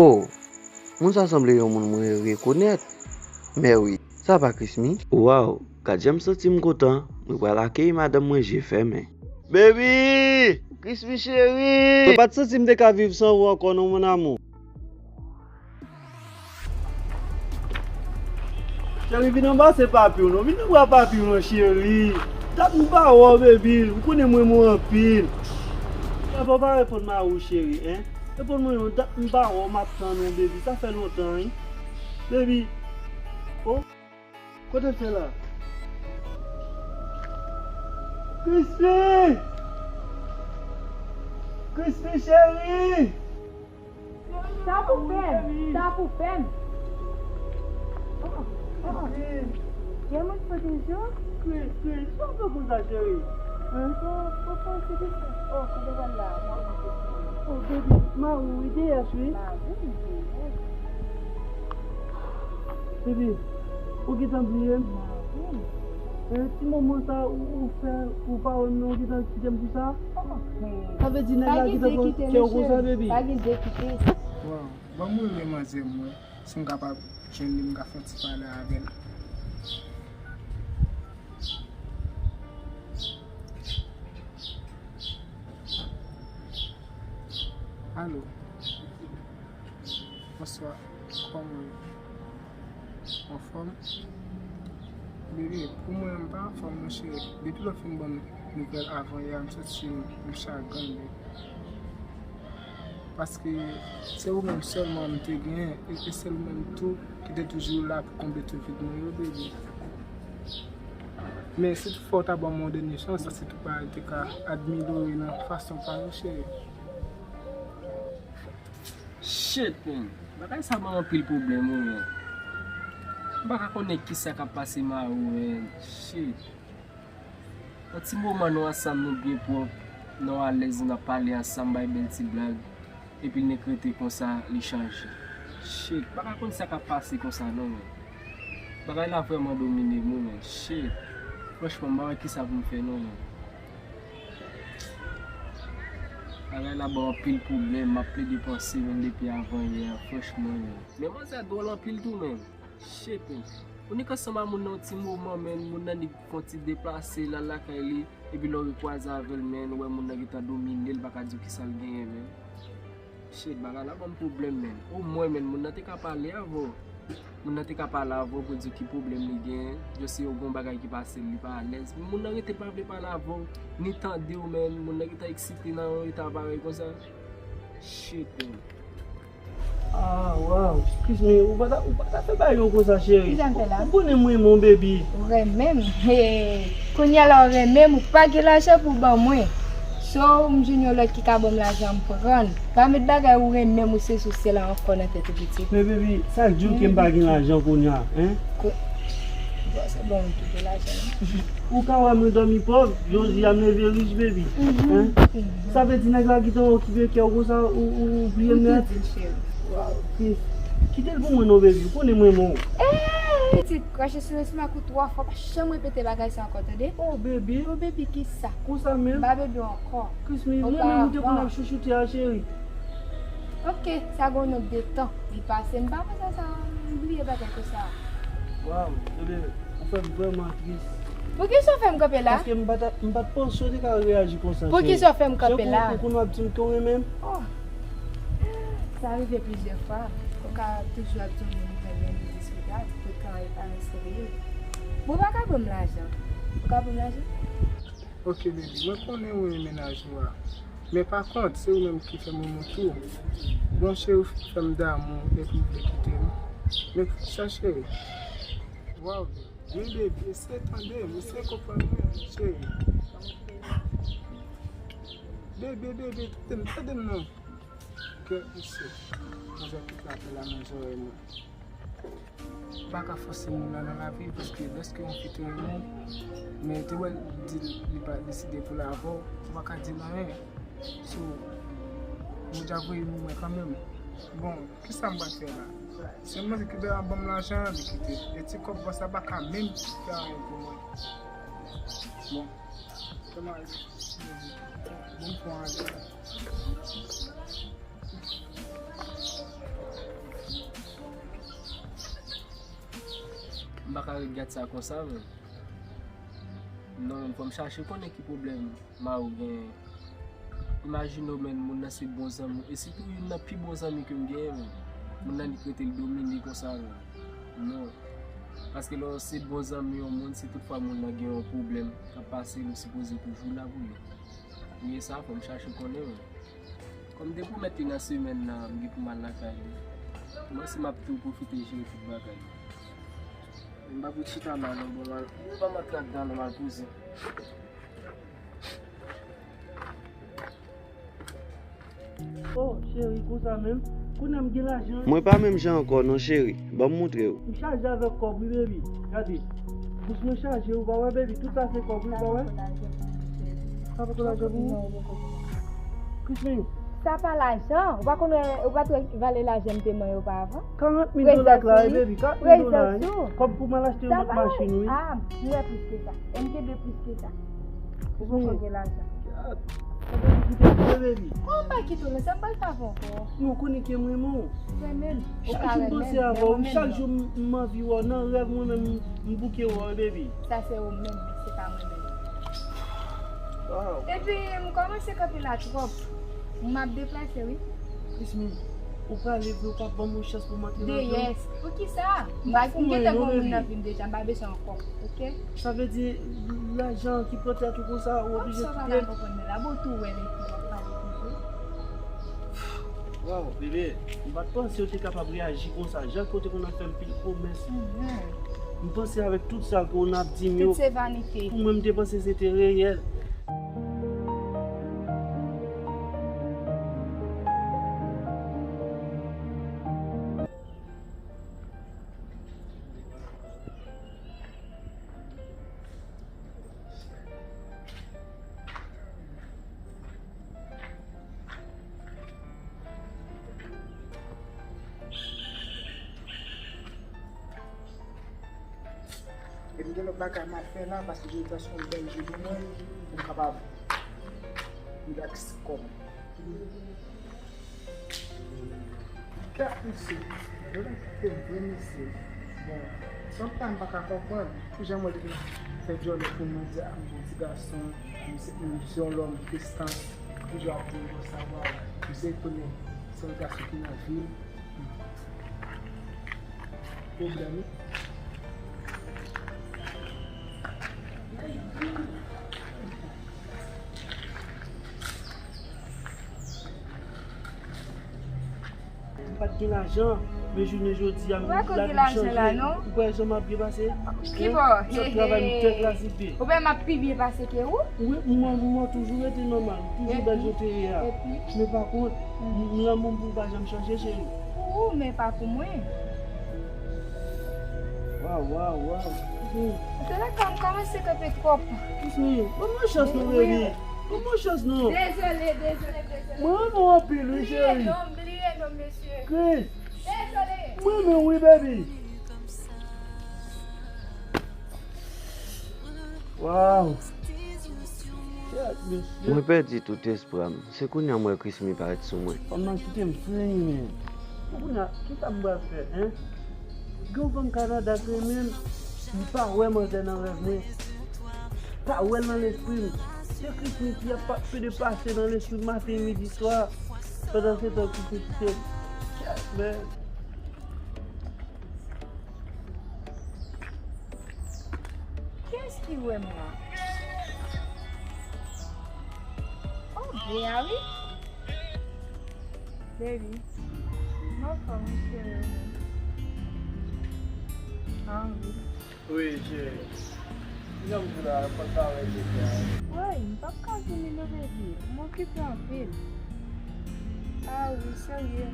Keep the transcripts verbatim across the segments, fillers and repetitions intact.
Oh, moun sa sanble yon moun mwen rekonèt. Mèwi, sa pa Krismi? Waw, gad jan m santi m kontan, mwen pral akeyi madanm mwen je fèmen. Baby! Krismi cheri! Mwen pa t santi m te ka viv san ou ankò non, mon amour. Cheri, vin anba se papi w non. Vin anba papi w non, cheri. Dat m pa wè w, baby. Ou konnen m renmen w anpil. Papa, w pa reponn mari w, cheri, en? Reponn mwen non, dat m pa wè w, m ap tann ou, baby. Sa fè lontan, wi. Baby. Oh. Kote l fè la? Christy! Christy, cheri! Sa pou fè m, sa pou fè m. Oh, oh, oh. Gen moun pote jou? Kris, Kris, sa w fè konsa, cheri? Hein? Oh, oh, oh, se de sa. Oh, kote w al la? Mwen monte sou mwen. Oh, baby, mari w wi, deyès wi. Mari m deyès. Baby, ou gentan bliye m? Mari m. Eh, ti moman sa ou, ou fè, ou pa wè m non, ou gentan kite m pou sa? Oh, men. Sa vle di nèg la gentan pran kè w konsa, baby? Pa gen de kite. Waw. Ban m rele manzè m wè si m kapab jwenn li, m ka fè yon ti pale avè l. Alo. Bonswa. Kòman w ye? Anfòm? Bebe, pou mwen, m pa anfòm, monchè. Depi lè w fin ban m nouvèl avanyè a, m santi m chagren, bebe. Paske se ou menm sèlman m te genyen, e, e se ou menm tou ki te toujou la pou konble tout vid mwen yo, bebe. Men si toutfwa w ta ban m yon dènye chans, se tout bagay te ka amelyore nan fason pa yo, cheri. Shit, man. Bagay sa ban anpil pwoblèm, wi, man. M pa ka konnen kisa k ap pase mari w, man. Shit. Yon ti moman nou ansanm, nou byen pwòp, nou alèz, nou ap pale ansanm, bay bèl ti blag, epi l nek rete konsa, li chanje. Shit, m pa ka konn sa k ap pase konsa non, man. Bagay la vrèman domine m, wi, man. Shit. Franchman, m pa wè kisa pou m fè non, man. Bagay la ban anpil pwoblèm, m ap plede panse, man, depi avanyè a, franchman, man. Men manzè dwòl anpil tou, man. Shit, man. Ou nik ansanm a moun nan yon ti moman, man. Moun nan nik fè yon ti deplase, l al lakay li, epi lè w rekwaze avè l, man, ou wè moun nan gentan domine l, pa ka di w kisa l genyen, man. Shit, bagay la ban m pwoblèm, man. Omwen, man, moun nan te ka pale avè w. Moun nan te ka pale avè w pou di w ki pwoblèm li genyen. Just se yon bon bagay ki pase l, li pa alèz. Men moun nan rete pa vle pale avè w, ni tande w, man. Moun nan gentan eksite nan yon eta parèy konsa. Shit, man. Ah, waw. Excuse me, ou pa ta, ou pa ta fè bagay yo konsa, cheri. Kisa m fè la? Ou konnen m renmen w, baby. Ou renmen m? Hey. Kounye a la ou renmen m, ou pa gen lajan pou w ban mwen. So, m jwenn yon lòt ki ka ban m lajan, m pran. Pa met bagay ou renmen m, ou sesi ou sela ankò nan tèt ou, pitit. Men, baby, sa k di w ke m pa gen lajan kounye a, en? Ko-, bon, se bon, m tou gen lajan, non? Ou ka wè mwen dòmi pòv, jodi a m leve rich, baby. Mhm. Hein? Mhm. Sa vle di nèg la gentan okipe kè w konsa, ou, ou, ou bliye m nèt? M te di l, cheri. Waw, Kris. Kite l pou mwen non, baby. Ou konnen m renmen w. Eh, pitit, krache silans m ak ou twa fwa, pa janm repete bagay sa ankò, tande? Oh, baby. Oh, baby, kisa? Konsa menm? M pa baby w ankò. Kris, men mwen menm ou te konn ap chouchoute a, cheri. Ok, sa gen yon nòt de tan. Li pase, m pa panse sa, m bliye bagay konsa. Waw, bebe, ou fè m vrèman tris. Poukisa w fè m kanpe la? Paske m pa ta, m pa t panse w te ka reyaji konsa, cheri. Poukisa w fè m kanpe la? Jan w konn ap di m ke w renmen m. Oh. Sa rive plizyè fwa. Ou ka toujou ap di yon moun ou renmen li disrespè, tout kan e pa yon serye. Bon, ou pa ka ban m lajan. Ou ka ban m lajan? Ok, baby, mwen konnen ou renmen mennaj ou a. Men pa kont, se ou menm ki fè m renmen w tou. Bon, cheri, ou fè m damou epi ou vle kite m. Men sa, cheri. Waw, men baby, eseye tande m, eseye konprann mwen, cheri. Baby, baby, tande m, tande m non. Ke isi, manzè tout la fè la nan zòrèy mwen. Ou pa ka fòse moun nan nan lavi, paske lèske yon fi te renmen w, men te wè l di li pa deside pou l avè w, ou pa ka di l anyen. So, Bondye a voye nou mwen kanmenm. Bon, kisa m pral fè la? Se manzè ki te ap ban m lajan an, li kite. E ti kòb bòs la pa ka menm fè anyen pou mwen. Bon, kòman, bon, pran ale. M pa ka ret gad sa konsa, menm. Non, menm, fò m chache konnen ki pwoblèm mari w genyen. Imajine w, menm, moun nan se bon zanmi w. E sitou youn nan pi bon zanmi ke m genyen, menm. Moun nan li k rete l domine konsa, menm. Non. Paske lè w se bon zanmi yon moun, si toutfwa moun nan gen yon pwoblèm k ap pase l, ou sipoze toujou la pou li. Wi, e sa, fò m chache konnen, menm. Kòm m te pwomèt li nan semèn nan, m gen pou m al lakay li. Mwen si m ap tou pwofite jere tout bagay. M pa pou chita la non, bon, m al, m pa m antre anndan non, m al poze. Oh, cheri, konsa menm? Kounye a m gen lajan. Mwen pa menm jan ankò non, cheri. Ban m montre w. M chaje avèk kòb wi, baby. Gade. Bous mwen chaje, ou pa wè, baby? Tout sa se kòb wi, ou pa wè? Sa pa konn lajan pou ou? Chrismie. Sa pa lajan. Ou pa konn wè, ou pa t wè valè lajan m te manyen oparavan? Karant mil dola k la wi, baby. Karant mil dola wi. Kòb pou m al achte yon lòt machin wi. Ah, m wè plis ke sa. E m te dwe plis ke sa. Ou poko gen lajan. Sa vle di kite m vre, baby. Kòman m pa kite w la? Sa m pral fè avè w ankò? Non, ou konnen ke m renmen w. Ou renmen m? Chak jou m panse avè w, chak jou m, m anvi wè w. Nan rèv mwen menm, m, m bouke wè w, baby. Sa se ou menm, men se pa mwen menm. Epi, m kòmanse kanpe la twòp. M ap deplase, wi. Chrismie, ou prale vre, ou p ap ban m yon chans pou m antre nan vi w? Deyès, poukisa? M pa, m gentan gen yon moun nan vi m deja, m pa bezwen ankò, oke? Sa vle di, lajan ki pran tèt ou konsa, ou oblije kite m? Sa w pa ka konprann mwen la, bon, tou wè lè fi w ap pale toujou. Waw, bebe, m pa t panse w te kapab reyaji konsa. Jan ke w te konn ap fè m pil pwomès. M panse avèk tout sa ke w n ap di m yo, tout se vanite. Pou mwen, m te panse se te reyèl. Epi gen lòt bagay m ap fè la, paske jodi a se yon bèl jou pou mwen, pou m kapab rilaks kò m. Gad mesye, yo la kite m vre mesye. Bon, sometime m pa ka konprann kijan mwen te fè djòlè pou mwen di a m bon ti gason, m se, m se yon lòm prestans, toujou ap di m konsa, waw, m se premye sèl gason ki nan vil. Pwoblèm wi. M pa t gen lajan, men jounen jodi a, lavi m chanje. Ou pa wè jan m ap byen pase? Kibò? Sot travay, m trè klasik byen. Ou pa wè m ap pi byen pase ke ou? Wi, mwen, mwen toujou rete nòmal, toujou bèl jan w te ye a. Men pa kont, m, lanmou m pou ou pa janm chanje, cheri. Pou ou, men pa pou mwen. Waw, waw, waw. Se la ka m kòmanse kanpe twòp. Kismi, ban m yon chans non, baby. Ban m yon chans non. Dezole, dezole, dezole. Mwen renmen w anpil wi, cheri. Bliye non, bliye non, mesye. Chris. Dezole. Mwen renmen w wi, baby. Waw. Kèt, mesye. Mwen pèdi tout espwa m. Se kounye a m wè Krismi parèt sou mwen. Fanm nan kite m fri, men. Bon, kounye a, kisa m pral fè, en? Gen yon fanm Kanada k renmen m, li pa wè manzè nan rèv mwen. Pa wè l nan lespri m. Se Krismi ki ap pa-, pede pase nan lespri m maten, midi, swa. Pandan se tan Krismi kite m. Kèt, men. Kiyès ki wè m la? Oh, Bea wi. Baby, m anfòm wi, cheri, ou menm? Ah, wi. Wi, cheri. Jan m di w la, m pa ka wè se sa. Woy, m p ap ka vini non, baby. M okipe anpil. Ah wi, serye.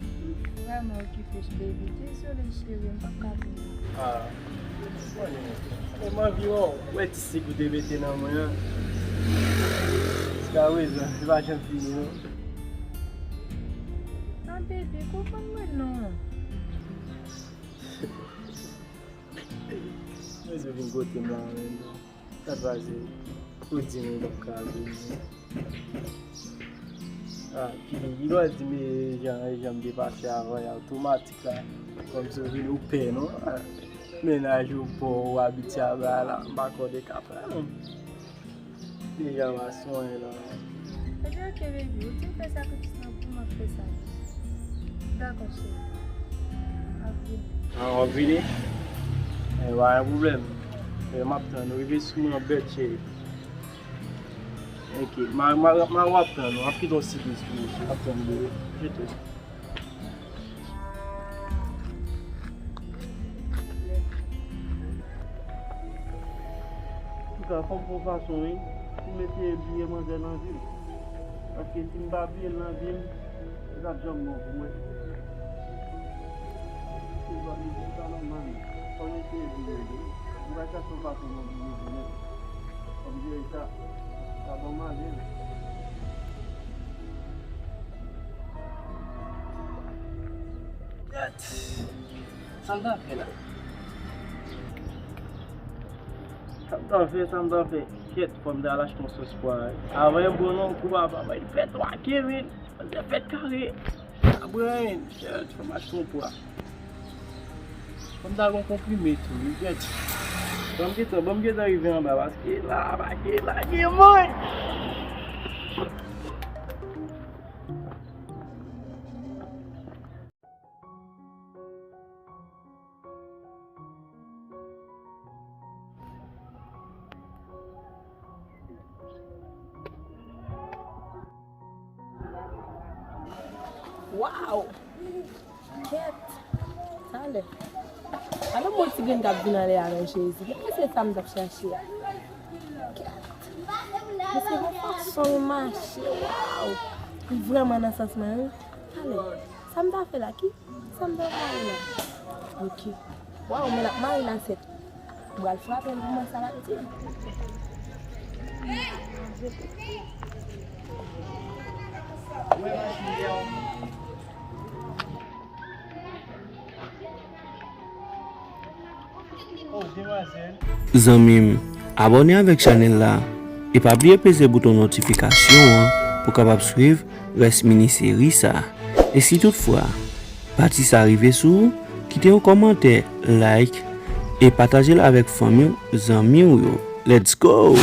M vrèman okipe, baby. Dezole, cheri, m p ap ka vini. Ah, konnen. E m anvi wè w. Wè ti sik ou te mete nan mwen an. Jiska prezan, li pa janm fini, non. Ah, baby, konprann mwen, non. Mezanmi, vin kote m la menm non. Sa k pase? Ou di m ou p ap ka vini. Ah, ki vin, li pa di m jan, jan m te pase avan, ya otomatik la. Kòmsi w vin ou pè, non? Ah. Mennaj ou pa w abitye avè a la, m pa kwè w te ka fè l non. Deja w a sonje la. Ebyen, oke, baby, ou di m fè sakrifis lan pou m, m ap fè sa. Dakò, cheri. M ap vini. Ah, w ap vini? E, pa gen pwoblèm. E, m ap tann ou. Rive sou mwen bèt, cheri. Oke, m a, m a, m a, w ap tann ou. M ap kite yon sipriz pou ou. M ap tann ou, bebe. Je t'aime. Antouka, fò m fè yon fason, wi, pou m eseye bliye manzè nan vi m. Paske si m pa bliye l nan vi m, li p ap janm bon pou mwen. Se pa, se pa nòmal. Fò m eseye bliye l, wi. M pral chache yon fason pou m bliye l, wi. Fò m jere sa. Sa ban m ale, wi. Gad! Sa m ta fè la? Sa m ta fè, sa m ta fè? Kèt, fò m ta al achte yon sòs pwa. Avan yo bon non, kou papa, bay fèt wake, men. Fèt kare. Abren, kèt, fò m achte yon pwa. Fò m ta gon konprime tou, wi, kèt. Ban m gentan, ban m gentan rive anba, paske la, pa gen, pa gen moun. Waw! Kèt! Talè. Alò, mwen ti grenn k ap vin anlè a, non, Jezi. Gade se sa m t ap chache a. Kèt! Men se yon fason l mache, waw! Li vrèman nan sans mwen, wi. Talè. Sa m ta fè la? Ki Sa m ta fè la? Oke. Waw, men l ap mare la, sèt. M pral frape l pou mwen, sa l ap di. Zanmi m, abòne avèk chanèl la e pa bliye peze bouton notifikasyon an pou w kapab swiv rès mini seri sa. E si toutfwa pati sa rive sou ou, kite yon kòmantè, like e pataje l avèk fanmi w, zanmi w yo. Let's go!